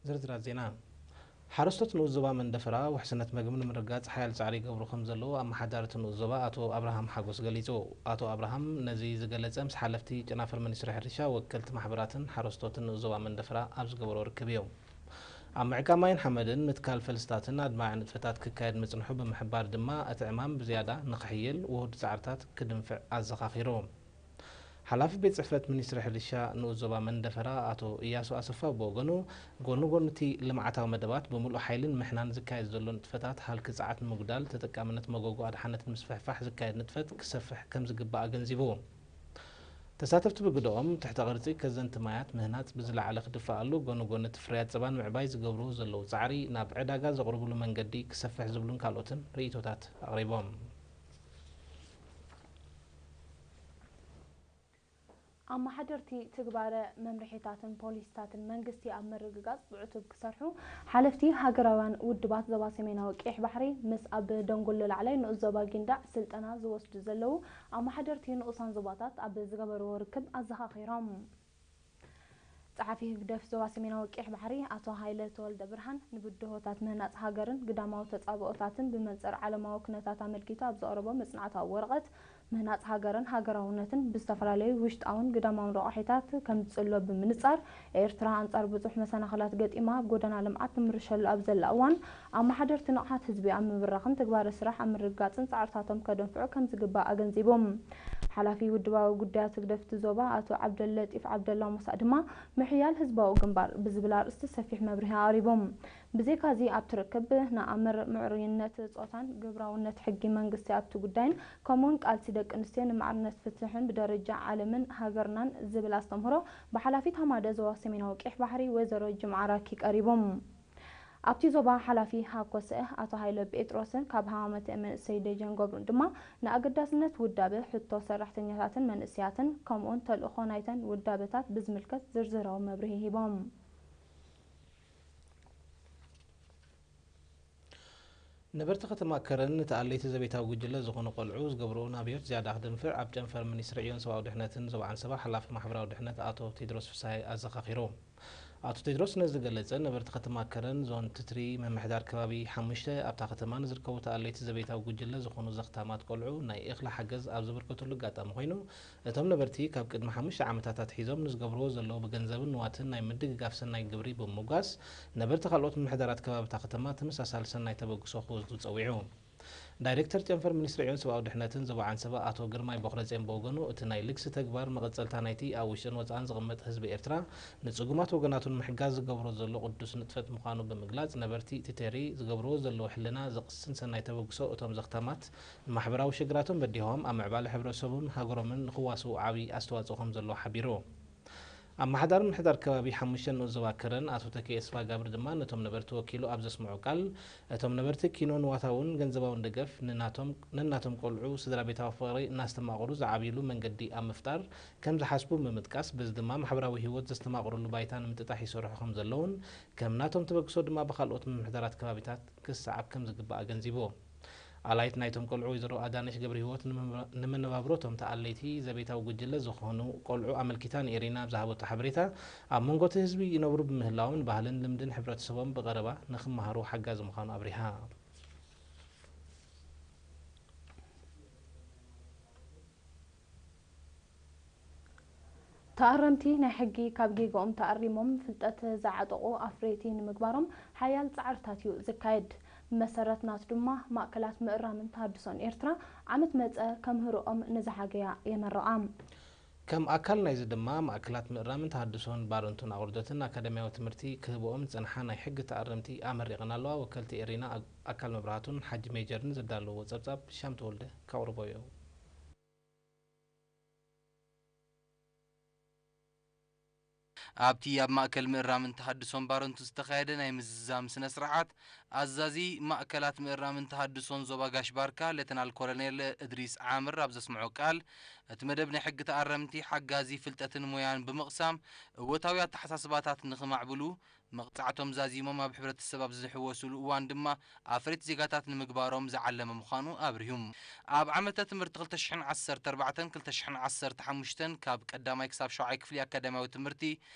ዝርዝራት ዜና። ሓረስቶት ንኡስ ዞባ መንደፈራ ውሕስነት መግቢ ንምርጋጽ ሓያል ጻዕሪ ይገብሩ ከም ዘለዉ ኣመሓዳሪ እቲ ንኡስ ዞባ ኣቶ ኣብርሃም ሓጎስ ገሊጹ። ኣቶ ኣብርሃም ነዚ ዝገለጸ ምስ ሓለፍቲ ጨናፍር ሚኒስትሪ ሕርሻ፣ ወከልቲ ማሕበራትን ሓረስቶትን ንኡስ ዞባ መንደፈራ ኣብ ዝገበሮ ርክብ እዩ። ኣብ ምዕቃብ ማይን ሓመድን ምትካል ፈልስታትን ኣድማዒ ንጥፈታት ክካየድ ምጽንሑ ብምሕባር ድማ እቲ ዕማም ብዝያዳ ንኽሕይል ውሁድ ጻዕርታት ክድንፍዕ ኣዘኻኺሩ። ሓላፊ ቤት ጽሕፈት ሚኒስትሪ ሕርሻ ንኡስ ዞባ መንደፈራ ኣቶ እያሱ ኣሰፋ ብወገኑ፣ ጎኒ ጎኒ እቲ ልምዓታዊ መደባት ብምሉእ ሓይልን ምሕናን ዝካየድ ዘሎ ንጥፈታት ሃልኪ ጸዓት ንምጉዳል፣ ተጠቃምነት መጎጎ ኣድሓነት ንምስፍሕፋሕ ዝካየድ ንጥፈት ክሰፍሕ ከም ዝግባእ ኣገንዚቡ። ተሳተፍቲ ብግደኦም፣ ትሕተ ቅርጺ ከዘንቲ ማያት ምህናጽ ብዝለዓለ ክድፈኣሉ፣ ጎኒ ጎኒ እቲ ፍርያት ጸባን ምዕባይ ዝገብርዎ ዘለዉ ጻዕሪ ናብ ዕዳጋ ዘቕርብሉ መንገዲ ክሰፍሕ ዝብሉን ካልኦትን ርእይቶታት ኣቕሪቦም። ኣመሓደርቲ ትግባረ መምርሒታትን ፖሊሲታትን መንግስቲ ኣብ ምርግጋጽ ብዕቱብ ክሰርሑ ሓለፍቲ ሃገራውያን ውድባት ዞባ ሰሜናዊ ቀይሕ ባሕሪ ምስ ኣብ ደንጎሎ ላዕላይ ንኡስ ዞባ ጊንዳዕ ስልጠና ዝወስዱ ዘለዉ ኣመሓደርቲ ንኡሳን ዞባታት ኣብ ዝገበርዎ ርክብ ኣዘኻኺሮም። ጸሓፊ ህግደፍ ዞባ ሰሜናዊ ቀይሕ ባሕሪ ኣቶ ሃይለ ተወልደ ብርሃን፣ ንብድሆታት ምህናጽ ሃገርን ግዳማዊ ተጻብኦታትን ብመንጽር ዓለማዊ ኩነታት ኣመልኪቱ ኣብ ዘቕረቦ መጽናዕታዊ ወረቐት፣ ምህናጽ ሃገርን ሃገራውነትን ብዝተፈላለዩ ውሽጣውን ግዳማውን ረቋሒታት ከም ዝጽሎ ብምንጻር፣ ኤርትራ ኣንጻር ብዙሕ መሰናኽላት ገጢማ ኣብ ጎደና ልምዓት ትምርሸሉ ኣብ ዘላ እዋን፣ ኣመሓደርቲ ንቕሓት ህዝቢ ኣብ ምብራኽን ትግባረ ስራሕ ኣብ ምርግጋጽን ጻዕርታቶም ከደንፍዑ ከም ዝግባእ ኣገንዚቦም። ሓላፊ ውድባዊ ጉዳያት ህግደፍ እቲ ዞባ ኣቶ ዓብደለጢፍ ዓብደላ ሙሳ ድማ፣ ምሕያል ህዝባዊ ግንባር ብዝብል ኣርእስቲ ሰፊሕ መብርሂ ኣቕሪቦም። ብዘይካዚ ኣብቲ ርክብ፣ ንኣምር ምዕሩይነት ጾታን ግብራውነት ሕጊ መንግስቲ ኣብቲ ጉዳይን፣ ከምኡውን ቃልሲ ደቂ ኣንስትዮ ንማዕርነት ፍትሕን ብደረጃ ዓለምን ሃገርናን ዝብል ኣስተምህሮ ብሓላፊት ሃማደ ዞባ ሰሜናዊ ቀይሕ ባሕሪ ወይዘሮ ጅምዓ ራኪ ቀሪቦም። ኣብቲ ዞባ ሓላፊ ሃኮሰ ኣቶ ሃይለ ጴጥሮስን ካብ ሃዋመተ መንእሰይ ደጀን ገብሩን ድማ ንኣገዳስነት ውዳበ ሕቶ ሰራሕተኛታትን መንእሰያትን ከምኡውን ተልእኾ ናይተን ውዳበታት ብዝምልከት ዝርዝራዊ መብርሂ ሂቦም። ነበርቲ ከተማ ከረን፣ ንተኣለይቲ ዘቤታዊ ጉጅለ ዝኾኑ ቆልዑ ዝገብርዎ ናብዮት ዝያዳ ክድንፍዕ ኣብ ጨንፈር ሚኒስትሪ ዕዮን ሰብኣዊ ድሕነትን ዞባ ዓንሰባ ሓላፊ ማሕበራዊ ድሕነት ኣቶ ቴድሮስ ፍስሃየ ኣዘኻኺሩ። ኣቶ ቴድሮስ ነዚ ዝገለጸ፣ ነበርቲ ከተማ ከረን ዞን ትትሪ ምምሕዳር ከባቢ ሓሙሽተ ኣብታ ከተማ ንዝርከቡ ተኣለይቲ ዘቤታዊ ጉጅለ ዝኾኑ ዘኽታማት ቆልዑ ናይ እኽሊ ሓገዝ ኣብ ዘበርከትሉ ኣጋጣሚ ኮይኑ፣ እቶም ነበርቲ ካብ ቅድሚ ሓሙሽተ ዓመታት ኣትሒዞም ንዝገብርዎ ዘለዉ ብገንዘብን ንዋትን ናይ ምድግጋፍ ሰናይ ግብሪ ብምምጓስ፣ ነበርቲ ካልኦት ምምሕዳራት ከባቢ እታ ከተማ ተመሳሳሊ ሰናይ ተበግሶ ክወስዱ ጸዊዑ። ዳይሬክተር ጨንፈር ሚኒስትሪ ዕዮን ሰብኣዊ ድሕነትን ዞባ ዓንሰባ ኣቶ ግርማይ ቦኽረጼን ብወገኑ፣ እቲ ናይ ልግሲ ተግባር መቐጸልታ ናይቲ ኣብ ውሽጥን ወጻእን ዝቕመጥ ህዝቢ ኤርትራ ንጽጉማት ወገናቱ ንምሕጋዝ ዝገብሮ ዘሎ ቅዱስ ንጥፈት ምዃኑ ብምግላጽ፣ ነበርቲ እቲ ተሪ ዝገብርዎ ዘለዉ ሕልና ዘቕስን ሰናይ ተበግሶ እቶም ዘኽታማት ንማሕበራዊ ሽግራቶም በዲሆም ኣብ ምዕባለ ሕብረተሰቦምን ሃገሮምን ንኽዋስኡ ዓብዪ ኣስተዋጽኦ ከም ዘለዎ ሓቢሩ። ኣመሓዳሪ ምምሕዳር ከባቢ ሓሙሽተ ንኡስ ዞባ ከረን ኣቶ ተኪኤ ስፋጋብር ድማ ነቶም ነበርቲ ወኪሉ ኣብ ዘስምዖ ቃል፣ እቶም ነበርቲ ኪኖ ንዋታውን ገንዘባውን ደገፍ ንናቶም ነናቶም ቆልዑ ስድራ ቤታዊ ፍቕሪ እናስተማቕሩ ዝዓብይሉ መንገዲ ኣብ ምፍጣር ከም ዝሓስቡ ብምጥቃስ፣ በዚ ድማ ማሕበራዊ ህይወት ዘስተማቕርሉ ባይታ ንምጥጣሕ ይሰርሑ ከም ዘለውን ከም ናቶም ተበግሶ ድማ ብኻልኦት ምምሕዳራት ከባቢታት ክሰዓብ ከም ዝግባእ ኣገንዚቡ። ኣላይት ናይቶም ቆልዑ ወይዘሮ ኣዳነሽ ገብረሂወት፣ ንምንባ-፣ ንመነባብሮቶም ተኣለይቲ ዘቤታዊ ጉጅለ ዝኾኑ ቆልዑ ኣመልኪታ ንኤሪና ኣብ ዝሃበቶ ሓበሬታ፣ ኣብ መንጎ እቲ ህዝቢ ይነብሩ ብምህላዎም ባህልን ልምድን ሕብረተሰቦም ብቐረባ ንኽመሃሩ ሓጋዚ ምዃኑ ኣብሪሃ። ተኣረምቲ ናይ ሕጊ ካብ ጌግኦም ተኣሪሞም ፍልጠት ዝዓጠቑ ኣፍረይቲ ንምግባሮም ሓያል ጻዕርታት እዩ ዝካየድ። መሰረት ናቱ ድማ ማእከላት ምእራምን ተሃድሶን ኤርትራ ዓመት መጸ ከምህርኦም ንዝሓገያ የመርቓ። ከም ኣካል ናይዚ ድማ ማእከላት ምእራምን ተሃድሶን ባረንቱን ኣቑርደትን ኣካዳሚያዊ ትምህርቲ ክህብኦም ዝጸንሓ ናይ ሕጊ ተኣረምቲ ኣመሪቐን ኣለዋ። ወከልቲ ኤሪና ኣካል መብራህቱን ሓጂ ሜጀርን ዘዳለዎ ጸብጻብ ሻም ተወልደ ከቕርቦ እዩ። ኣብቲ ኣብ ማእከል ምእራምን ተሃድሶን ባረንቱ ዝተኻየደ ናይ ምዝዛም ስነ ስርዓት፣ ኣዛዚ ማእከላት ምእራምን ተሃድሶን ዞባ ጋሽ ባርካ ሌተናል ኮሎኔል እድሪስ ዓምር ኣብ ዘስምዖ ቃል፣ እቲ መደብ ናይ ሕጊ ተኣረምቲ ሓጋዚ ፍልጠትን ሞያን ብምቕሳም እወታዊ ኣተሓሳስባታት ንኽማዕብሉ፣ መቕጻዕቶም ዛዚሞም ኣብ ሕብረተሰብ ኣብ ዝሕወሱሉ እዋን ድማ ኣፍረይቲ ዜጋታት ንምግባሮም ዝዓለመ ምዃኑ ኣብሪሁ። ኣብ ዓመተ ትምህርቲ ክልተ ሽሕን ዓሰርተ ኣርባዕተን ክልተ ሽሕን ዓሰርተ ሓሙሽተን ካብ ቀዳማይ ክሳብ ሸውዓይ ክፍሊ ኣካዳሚያዊ ትምህርቲ፣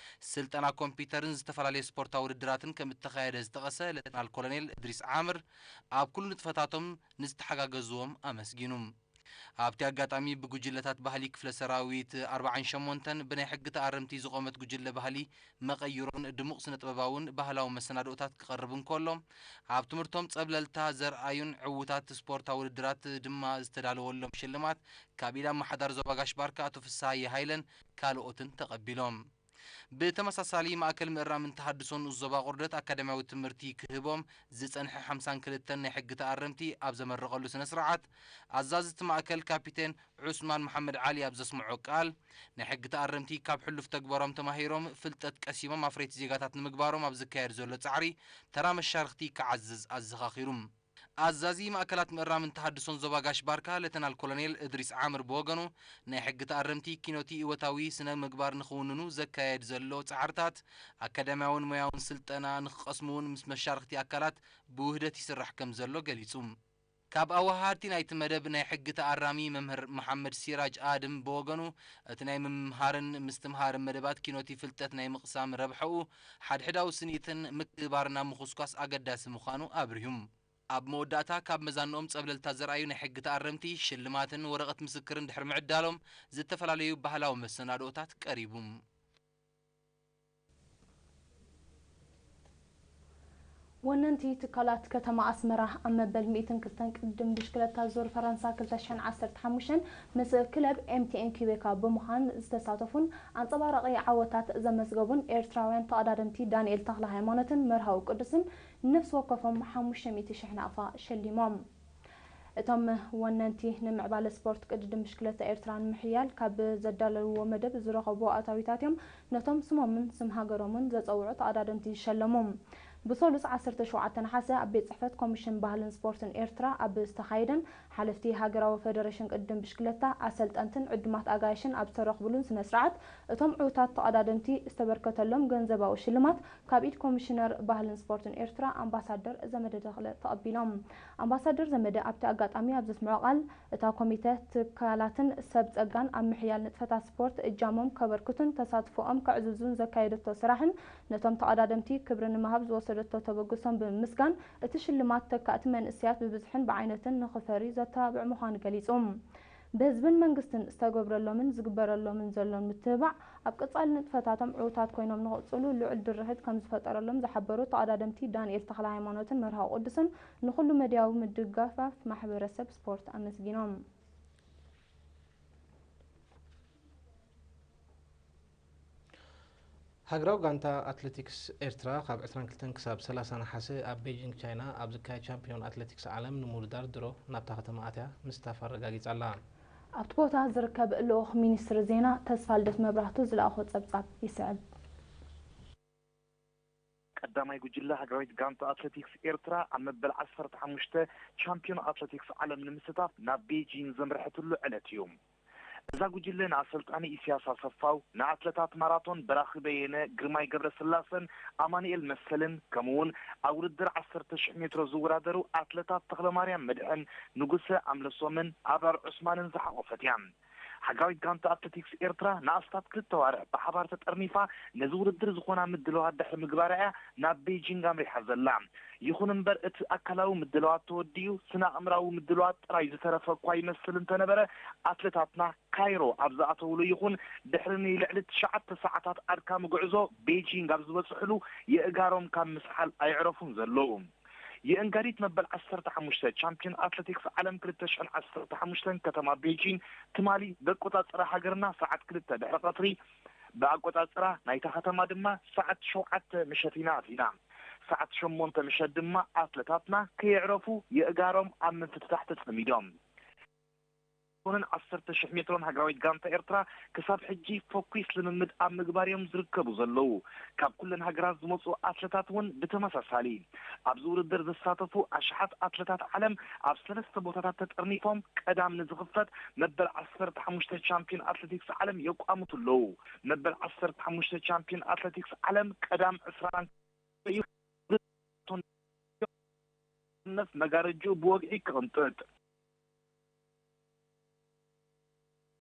ስልጠና ኮምፒውተርን ዝተፈላለዩ ስፖርታዊ ውድድራትን ከም እተኻየደ ዝጠቐሰ ሌተናል ኮሎኔል እድሪስ ዓምር፣ ኣብ ኩሉ ንጥፈታቶም ንዝተሓጋገዝዎም ኣመስጊኑ። ኣብቲ ኣጋጣሚ ብጉጅለታት ባህሊ ክፍለ ሰራዊት ኣርባዓን ሸሞንተን ብናይ ሕጊ ተኣረምቲ ዝቖመት ጉጅለ ባህሊ መቐይሮን ድሙቕ ስነ ጥበባውን ባህላዊ መሰናድኦታት ክቐርብ እንከሎ፣ ኣብ ትምህርቶም ጸብለልታ ዘርኣዩን ዕዉታት ስፖርታዊ ውድድራት ድማ ዝተዳለወሎም ሽልማት ካብ ኢድ ኣመሓዳሪ ዞባ ጋሽ ባርካ ኣቶ ፍስሃየ ሃይለን ካልኦትን ተቐቢሎም። ብተመሳሳሊ ማእከል ምእራምን ተሃድሶን ዞባ ቁርደት ኣካዳሚያዊ ትምህርቲ ክህቦም ዝጸንሐ ሓምሳን ክልተን ናይ ሕጊ ተኣረምቲ ኣብ ዘመረቐሉ ስነ ስርዓት፣ ኣዛዚ እቲ ማእከል ካፒቴን ዑስማን መሓመድ ዓሊ ኣብ ዘስምዖ ቃል፣ ናይ ሕጊ ተኣረምቲ ካብ ሕሉፍ ተግባሮም ተማሂሮም ፍልጠት ቀሲሞም ኣፍረይቲ ዜጋታት ንምግባሮም ኣብ ዝካየድ ዘሎ ጻዕሪ ተራ መሻርኽቲ ክዓዝዝ ኣዘኻኺሩ። ኣዛዚ ማእከላት ምእራምን ተሃድሶን ዞባ ጋሽ ባርካ ሌተናል ኮሎኔል እድሪስ ዓምር ብወገኑ፣ ናይ ሕጊ ተኣረምቲ ኪኖቲ እወታዊ ስነ ምግባር ንኽውንኑ ዘካየድ ዘሎ ጻዕርታት ኣካዳሚያውን ሞያውን ስልጠና ንኽቐስሙ እውን ምስ መሻርኽቲ ኣካላት ብውህደት ይስራሕ ከም ዘሎ ገሊጹ። ካብ ኣወሃሃድቲ ናይቲ መደብ ናይ ሕጊ ተኣራሚ መምህር መሓመድ ሲራጅ ኣድም ብወገኑ፣ እቲ ናይ ምምሃርን ምስትምሃርን መደባት ኪኖቲ ፍልጠት ናይ ምቕሳም ረብሐኡ ሓድሕዳዊ ስኒትን ምክብባርን ኣብ ምኹስኳስ ኣገዳሲ ምዃኑ ኣብሪሁ። ኣብ መወዳእታ ካብ መዛንኦም ጸብለልታ ዘርኣዩ ናይ ሕጊ ተኣረምቲ ሽልማትን ወረቐት ምስክርን ድሕሪ ምዕዳሎም ዝተፈላለዩ ባህላዊ መሰናድኦታት ቀሪቡ። ወነንቲ ትካላት ከተማ ኣስመራ ኣብ መበል ሚእትን ክልተን ቅድድም ብሽክለታ ዙር ፈረንሳ ክልተ ሽሕን ዓሰርተ ሓሙሽተን ምስ ክለብ ኤምቲኤን ኪቤካ ብምዃን ዝተሳተፉን ኣንጸባራቒ ዓወታት ዘመዝገቡን ኤርትራውያን ተቐዳደምቲ ዳንኤል ተኽለ ሃይማኖትን መርሃዊ ቅዱስን ነፍሲ ወከፎም ሓሙሽተ ሚእቲ ሽሕ ናቕፋ ሸሊሞም። እቶም ወነንቲ ንምዕባለ ስፖርት ቅድድም ብሽክለታ ኤርትራ ንምሕያል ካብ ዘዳለውዎ መደብ ዝረኸብዎ ኣታዊታት እዮም ነቶም ስሞምን ስም ሃገሮምን ዘጸውዑ ተቐዳደምቲ ዝሸለሙ። ብሰሉስ ዓሰርተ ሸውዓተ ነሓሰ ኣብ ቤት ጽሕፈት ኮሚሽን ባህልን ስፖርትን ኤርትራ ኣብ ዝተኻየደን ሓለፍቲ ሃገራዊ ፈደረሽን ቅድድም ብሽክለታ፣ ኣሰልጠንትን ዕዱማት ኣጋይሽን ኣብ ዝተረኽብሉን ስነ ስርዓት፣ እቶም ዕዉታት ተቐዳደምቲ ዝተበርከተሎም ገንዘባዊ ሽልማት ካብ ኢድ ኮሚሽነር ባህልን ስፖርትን ኤርትራ ኣምባሳደር ዘመደ ተኽለ ተቐቢሎም። ኣምባሳደር ዘመደ ኣብቲ ኣጋጣሚ ኣብ ዘስምዖ ቃል፣ እታ ኮሚተ ትካላትን ሰብ ጸጋን ኣብ ምሕያል ንጥፈታት ስፖርት እጃሞም ከበርክቱን ተሳትፎኦም ከዕዝዙን ዘካየደቶ ስራሕን ነቶም ተቐዳደምቲ ክብሪ ንምሃብ ዝወሰደቶ ተበግሶን ብምምስጋን፣ እቲ ሽልማት ተካእቲ መንእሰያት ብብዝሕን ብዓይነትን ንኽፈርዩ ዘተባብዕ ምዃኑ ገሊጹ። ብህዝብን መንግስትን ዝተገብረሎምን ዝግበረሎምን ዘሎን ምትብባዕ፣ ኣብ ቀጻሊ ንጥፈታቶም ዕዉታት ኮይኖም ንኽቕጽሉ ልዑል ድርኺት ከም ዝፈጠረሎም ዝሓበሩ ተቐዳደምቲ ዳንኤል ተኽለሃይማኖትን መርሃዊ ቅዱስን፣ ንኹሉ መድያዊ ምድግጋፋት ማሕበረሰብ ስፖርት ኣመስጊኖም። ሃገራዊ ጋንታ ኣትሌቲክስ ኤርትራ ካብ ዕስራን ክልተን ክሳብ ሰላሳ ነሓሰ ኣብ ቤጂንግ ቻይና ኣብ ዝካየድ ቻምፒዮን ኣትሌቲክስ ዓለም ንምውድዳር ድሮ ናብታ ከተማ ኣትያ ምስታፍ ኣረጋጊጻ ኣላ። ኣብቲ ቦታ ዝርከብ ልኡኽ ሚኒስትሪ ዜና ተስፋልደት መብራህቱ ዝለኣኾ ጸብጻብ ይስዕብ። ቀዳማይ ጉጅለ ሃገራዊት ጋንታ ኣትሌቲክስ ኤርትራ ኣብ መበል ዓሰርተ ሓሙሽተ ቻምፒዮን ኣትሌቲክስ ዓለም ንምስታፍ ናብ ቤጂንግ ዘምርሐትሉ ዕለት እዩ። እዛ ጉጅለ ንኣሰልጣኒ ኢሳያስ ኣሰፋው፣ ንኣትለታት ማራቶን በራኺ በየነ፣ ግርማይ ገብረስላሰን ኣማኑኤል መሰልን፣ ከምኡውን ኣብ ውድድር ዓሰርተ ሽሕ ሜትሮ ዝወዳደሩ ኣትለታት ተኽለማርያም መድሕን፣ ንጉሰ ኣምለሶምን ኣብራር ዑስማንን ዝሓቖፈት እያ። ሃገራዊት ጋንታ ኣትሌቲክስ ኤርትራ ንኣስታት ክልተ ኣዋርሕ ብሓባር ተጠርኒፋ ነዚ ውድድር ዝኾና ምድላዋት ድሕሪ ምግባራ እያ ናብ ቤጂንግ ኣምሪሓ ዘላ። ይኹን እምበር እቲ ኣካላዊ ምድላዋት ተወዲኡ ስነ ኣእምራዊ ምድላዋት ጥራይ ዝተረፈ እኳ ይመስል እንተነበረ፣ ኣትሌታትና ካይሮ ኣብ ዝኣተውሉ ይኹን ድሕሪ ንልዕሊ ትሽዓተ ሰዓታት ኣድካሚ ጉዕዞ ቤጂንግ ኣብ ዝበጽሕሉ የእጋሮም ካብ ምስሓል ኣየዕረፉን ዘለዉ። የእንጋዲት መበል ዓሰርተ ሓሙሽተ ቻምፒዮን ኣትሌቲክስ ዓለም ክልተ ሽሕን ዓሰርተ ሓሙሽተን ከተማ ቤጂንግ ትማሊ በቆጻጽራ ሃገርና ሰዓት ክልተ ድሕሪ ቀትሪ፣ ብኣቆጻጽራ ናይታ ከተማ ድማ ሰዓት ሸውዓተ ምሸት ኢና ኣቲና። ሰዓት ሸሞንተ ምሸት ድማ ኣትለታትና ከየዕረፉ የእጋሮም ኣብ ምፍትታሕ ተጸሚዶም። ን ዓሰርተ ሽሕ ሜትሮን ሃገራዊት ጋንታ ኤርትራ ክሳብ ሕጂ ፈኲስ ልምምድ ኣብ ምግባር እዮም ዝርከቡ ዘለዉ። ካብ ኩለን ሃገራት ዝመጹ ኣትለታት እውን ብተመሳሳሊ። ኣብዚ ውድድር ዝሳተፉ ኣሽሓት ኣትለታት ዓለም ኣብ ሰለስተ ቦታታት ተጠርኒፎም ቀዳም ንዝኽፈት መበል ዓሰርተ ሓሙሽተ ቻምፒዮን ኣትሌቲክስ ዓለም የቋምቱ ኣለዉ። መበል ዓሰርተ ሓሙሽተ ቻምፒዮን ኣትሌቲክስ ዓለም ቀዳም ዕስራን እዩ። ነፍ መጋረጅኡ ብወግዒ ክቕንጥጥ።